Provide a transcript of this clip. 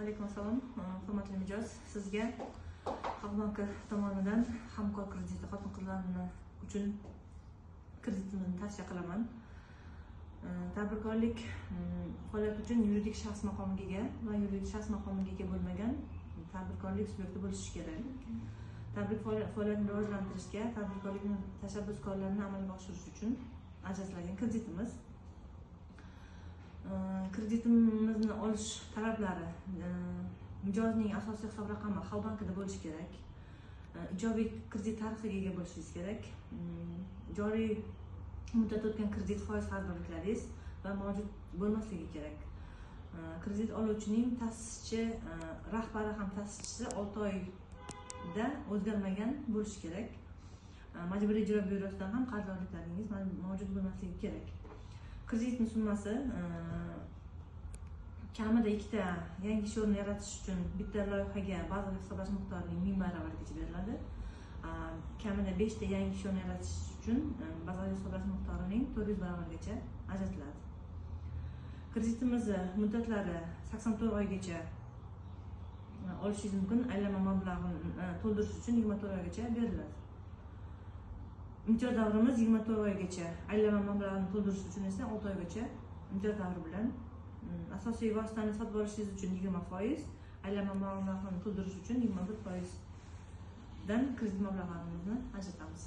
Alaykum assalom, hurmatli mijoz. Sizga Xalq banki tomonidan hamkor krediti xotin-qizlarni uchun kreditimizni tavsiya qilaman. Tadbirkorlik faoliyati uchun yuridik shaxs maqomiga ega va yuridik shaxs maqomiga ega bo'lmagan tadbirkorlik subyekti bo'lishi kerak. Tadbirkorlik faoliyatini rivojlantirishga, tadbirkorlikni tashabbuskorlarini amalga oshirish uchun ajratilgan kreditimiz. Kreditimizni olish talablari: mijozning asosiy hisob raqami Xalq bankida bo'lishi kerak, ijobiy kredit tarixiga ega bo'lishingiz kerak, joriy muddat o'tgan kredit foiz qarzdorliklaringiz va mavjud bo'lmasligi kerak. Kredit oluvchining ta'sischi, rahbari ham ta'sischisi 6 oyda o'zgarmagan bo'lishi kerak. Majburiy ijro byurosidan ham qarzdorliklaringiz mavjud bo'lmasligi kerak. Kreditni summasi kamida 2 ta yangi ish o'rnini yaratish uchun bitta loyihaga bazaviy hisoblash miqdorining 1000 baravarigacha beriladi. Kamida 5 ta yangi ish o'rnini yaratish uchun bazaviy hisoblash miqdorining 400 baravarigacha ajratiladi. Kreditimizni muddatlari 84 oygacha olishingiz mumkin, aylanma mablag'ini to'ldirish uchun 24 oygacha beriladi. Imtiyoz davrimiz 24 oygacha, aylanma mablag'ini to'ldirish uchun esa 6 oygacha imtiyoz davri bilan, asosiy vositani sotib olishingiz uchun 20%, aylanma mablag'ini to'ldirish uchun 21%dan kredit mablag'larimizni ajratamiz.